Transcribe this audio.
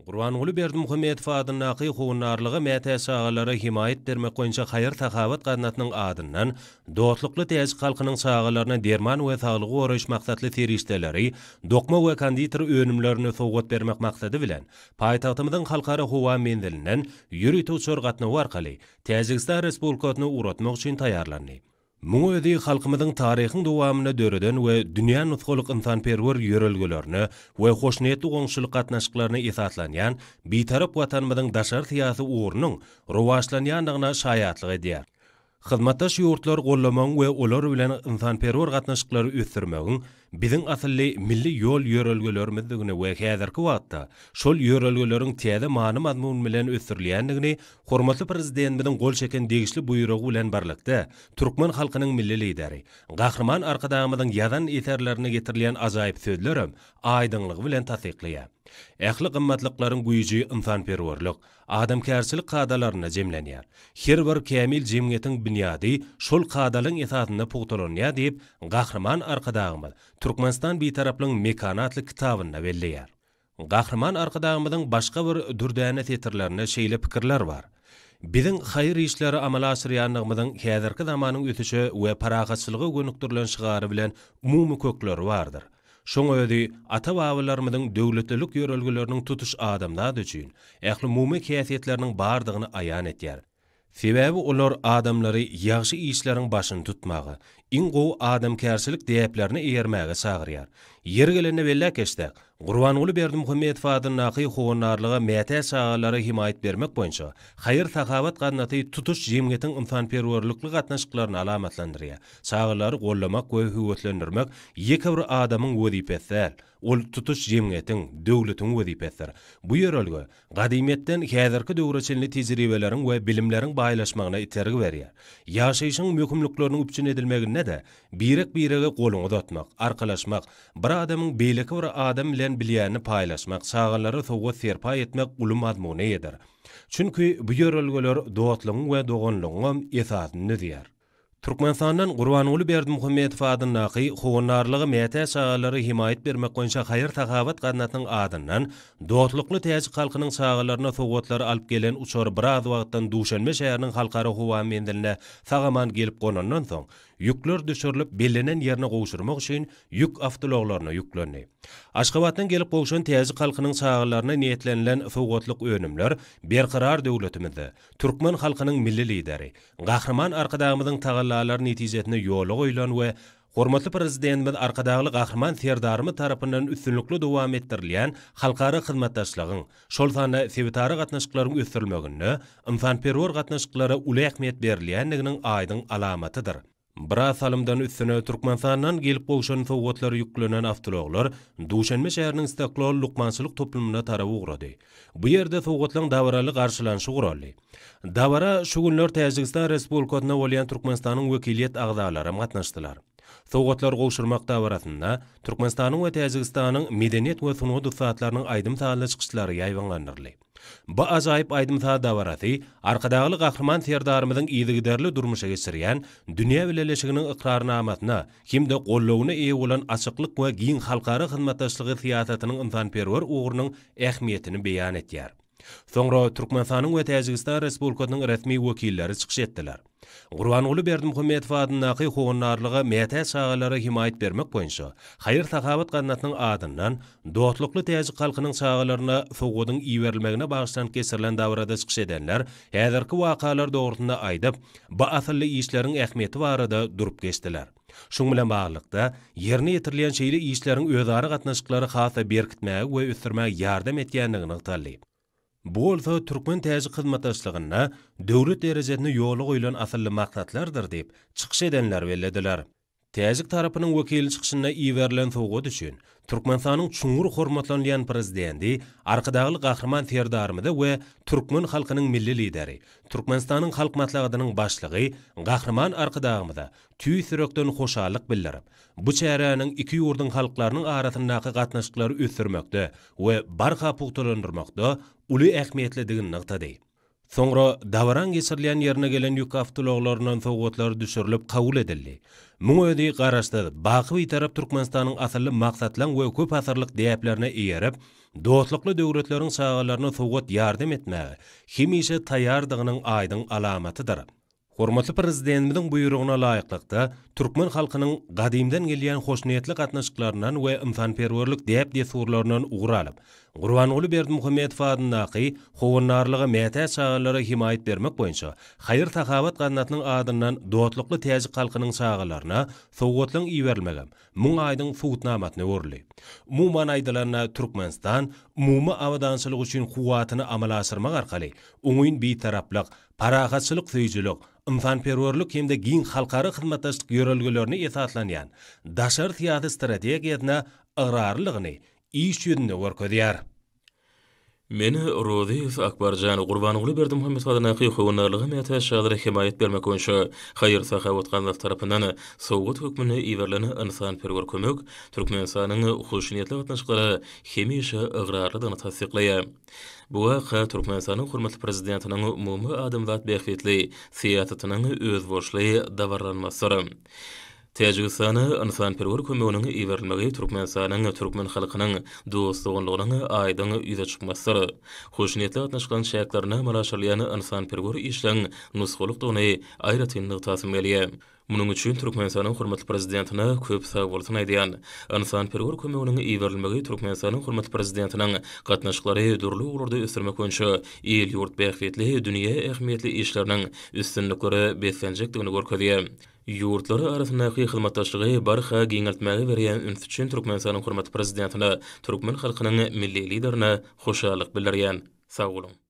Gurbanguly Berdimuhamedow adyndaky Howandarlyga mätäç çagalara hemaýat bermek boýunça haýyr-sahawat gaznasynyň adyndan dostlukly täjik halkynyň çagalaryna derman we saglygy goraýyş maksatly serişdeleri, dokma we konditer önümlerini sowgat bermek maksady bilen, paýtagtymyzyň Halkara howa menzilinden ýörite uçar gatnawy arkaly Täjigistan Respublikasyna ugratmak üçin taýýarlandy. Muň özi halkymyzyň taryhyň dowamynda döreden we dünýä nusgalyk ynsanperwer ýörelgelerine we hoşniýetli goňşuçylyk gatnaşyklaryna esaslanýan Bitarap Watanymyzyň daşary syýasy ugrunyň rowaçlanýandygyna şaýatlyk edýär. Hyzmatdaş ýurtlary goldamagyň we olar bilen ynsanperwer gatnaşyklary ösdürmegiň biziň asylly milli ýol-ýörelgelerimizdigini we häzirki wagtda şol ýörelgeleriň täze many-mazmun bilen ösdürilýändigini hormatly Prezidentimiziň gol çeken degişli Buýrugy bilen birlikde türkmen halkynyň Milli Lideri, Gahryman Arkadagymyzyň ýazan eserlerinde getirilýän ajaýyp sözlerem aýdyňlygy bilen tassyklaýar. Ähli gymmatlyklaryň güýji ynsanperwerlik, adamkärçilik kadalarynda jemlenýär. Her bir kämil jemgyýetiň binýady şol kadalaryň esasynda pugtalanýar diýip, Gahryman Arkadagymyz Türkmenistan Bitaraplygyň mekany atly kitabynda belleýär. Gahryman Arkadagymyzyň başga bir dürdäne setirlerinde şeýle pikirler bar, Biziň haýyr işleri amala aşyrýandygymyzyň häzirki zamanyň ösüşe we parahatçylyga gönükdirilen şygary bilen umumy kökleri bardyr. Şoň özi ata-babalarymyzyň döwletlilik ýörelgeleriniň tutuş adamzat üçin ählumumy häsiýetleriniň bardygyny aýan edýär. Sebäbi olar adamlary ýagşy işleriň başyny tutmaga, iň gowy adamkärçilik däplerine eýermäge çagyrýar. Ýeri gelende belläp geçsek, Gurbanguly Berdimuhamedow adyndaky Howandarlyga mätäç çagalara hemaýat bermek boýunça haýyr-sahawat gaznasy tutuş jemgyýetiň ynsanperwerlikli gatnaşyklaryny alamatlandyrýar. Çagalary goldamak we höweslendirmek ýeke bir adamyň wezipesi däl, ol tutuş jemgyýetiň, döwletiň wezipesidir. Bu ýörelge gadymyýetden häzirki döwre çenli tejribeleriň we bilimleriň baýlaşmagyna itergi berýär. Ýaşaýşyň möhümlikleriniň üpjün edilmeginde-de birek-birege goluňy uzatmak, arkalaşmak, bir adamyň beýleki bir adam bilen bilýänini paýlaşmak, çagalara sowgat-serpaý etmek uly mazmuna eýedir. Çünki bu ýörelgeler dostlugyň we doganlygyňam esasyny düzýär. Türkmenistandan Gurbanguly Berdimuhamedow adyndaky Howandarlyga mätäç çagalara hemaýat bermek boýunça haýyr-sahawat gaznasynyň adyndan dostlukly täjik halkynyň çagalaryna sowgatlary alyp gelen uçar biraz wagtdan Duşanbe şäheriniň halkara howa menziline sag-aman gelip gonandan soň, ýükler düşürilip, bellenen ýerine gowşurmak üçin ýük awtoulaglaryna ýüklendi. Aşgabatdan gelip gowşan täjik halkynyň çagalaryna niýetlenilen sowgatlyk önümler Berkarar döwletimizde, Türkmen halkynyň Milli Lideri, Gahryman Arkadagymyzyň tagallalary netijesinde ýola goýlan we hormatly Prezidentimiz Arkadagly Gahryman Serdarymyz tarapyndan üstünlikli dowam etdirilýän halkara hyzmatdaşlygyň, şol sanda sebitara gatnaşyklaryň ösdürilmeginde ynsanperwer gatnaşyklara uly ähmiýet berilýändiginiň aýdyň alamatydyr. Biraz salymdan üstüne Türkmenistandan gelip gowşan sowgatlar ýüklenen awtoulaglar Duşenbe şäheriniň Istiklol lukmançylyk toplumyna tarap ugrady. Bu ýerde sowgatlaryň dabaraly garşylanyşy guraldy. Dabara şu günler Täjigistan Respublikasynda bolýan Türkmenistanyň wekiliýet agzalaram gatnaşdylar. Sowgatlary gowşurmak dabarasynda Türkmenistanyň we Täjigistanyň medeniýet we sungat ussatlarynyň aýdym-sazly çykyşlary ýaýbaňlandyryldy. Bu ajaýyp aýdym-saz dabarasy Arkadagly Gahryman Serdarymyzyň yzygiderli durmuşa geçirýän dünýä bileleşiginiň ykrarnamasyna hem-de goldawyna eýe bolan açyklyk we giň halkara hyzmatdaşlygy syýasatynyň ynsanperwer ugrunyň ähmiýetini beýan etýär. Soňra Türkmenistanyň we Täjigistan Respublikasynyň resmi wekilleri çykyş etdiler. Gurbanguly Berdimuhamedow adyndaky Howandarlyga mätäç çagalara hemaýat bermek boýunça haýyr-sahawat gaznasynyň adyndan dostlukly täjik halkynyň çagalaryna sowgadyň iberilmegine bagyşlanyp geçirilen dabarada çykyş edenler häzirki wakalar dogrusynda aýdyp, bu asylly işleriň ähmiýeti barada durup geçdiler. Şunuň bilen baglylykda, ýerine ýetirilýän şeýle işleriň özara gatnaşyklary has-da berkitmäge we ösdürmäge ýardam etýändigi nygtaldy. Bu bolsa türkmen-täjik hyzmatdaşlygynda döwlet derejesinde ýola goýlan asylly maksatlardyr diýip, çykyş edenler bellediler. Täjik tarapynyň wekili çykyşynda iberilen sowgat üçin Türkmenistanyň çuňňur hormatlanylýan Prezidenti Arkadagly Gahryman Serdarymyza we türkmen halkynyň Milli Lideri, Türkmenistanyň Halk Maslahatynyň Başlygy Gahryman Arkadagymyza tüýs ýürekden hoşallyk bildirip, bu çäräniň iki ýurduň halklarynyň arasyndaky gatnaşyklary ösdürmekde we barha pugtalandyrmakda uly ähmiýetlidigini nygtady. Soňra dabaraň geçirilýän ýerine gelen ýük awtoulaglaryndan sowgatlar düşürilip kabul edildi. Muň özi Garaşsyz, baky Bitarap Türkmenistanyň asylly maksatlaň we köp asyrlyk däplerine eýerip, dostlukly döwletleriň çagalaryna sowgat ýardam etmäge hemişe taýýardygynyň aýdyň alamatydyr. Hormatly Prezidentimiziň buýrugyna laýyklykda, türkmen halkynyň gadymdan gelýän hoşniýetli gatnaşyklaryndan we ynsanperwerlik däp-dessurlaryndan ugur alyp, Gurbanguly Berdimuhamedow adyndaky Howandarlyga mätäç çagalara hemaýat bermek boýunça haýyr-sahawat gaznasynyň adyndan dostlukly täjik halkynyň çagalaryna sowgatlaryň iberilmegem muň aýdyň subutnamasyna öwrüldi. Umuman aýdylanda, Türkmenistan umumy abadançylyk üçin kuwwatyny amala aşyrmak arkaly oňyn Bitaraplyk, parahatçylyk söýüjilik, ynsanperwerlik hem-de giň halkara hyzmatdaşlyk ýörelgelerine esaslanýan daşary syýasy strategiýasyna ygrarlylygyny iş ýüzünde görkezýär. Men Rozyýew Akbarjan, Gurbanguly Berdimuhamedow adyndaky Howandarlyga mätäç çagalara hemaýat bermek boýunça haýyr-sahawat gaznasy tarapyndan sowgat hökmünde iberilen ynsanperwer kömek Türkmenistanyň hoşniýetli gatnaşyklara hemişe ygrarlydygyny tassyklaýar. Bu waka Türkmenistanyň hormatly Prezidentiniň umumy adamzat bähbitli syýasatynyň özboluşly dabaralanmasydyr. Täjigistana ynsanperwer kömeginiň iberilmegi Türkmenistanyň türkmen halkynyň dost-doganlygynyň aýdyň ýüze çykmasydyr. Hoşniýetli gatnaşyklaryň çäklerinde amala aşyrylýan ynsanperwer işleň nusgalykdygyny aýratyn nygtasym gelýär. Munuň üçin Türkmenistanyň hormatly Prezidentine köp sagbolsun aýdýan. Ynsanperwer kömeginiň iberilmegi Türkmenistanyň hormatly Prezidentiniň gatnaşyklary dürli ugurlarda ösdürmek boýunça il-ýurt bähbitli, dünýä ähmiýetli işleriniň üstünliklere beslenjekdigini görkezýär. Ýurtlary arasyndaky hyzmatdaşlygy barha giňeltmäge berýän ünsi üçin Türkmenistanyň hormatly Prezidentine, türkmen halkynyň Milli Liderine hoşallyk bildirýän. Sag boluň!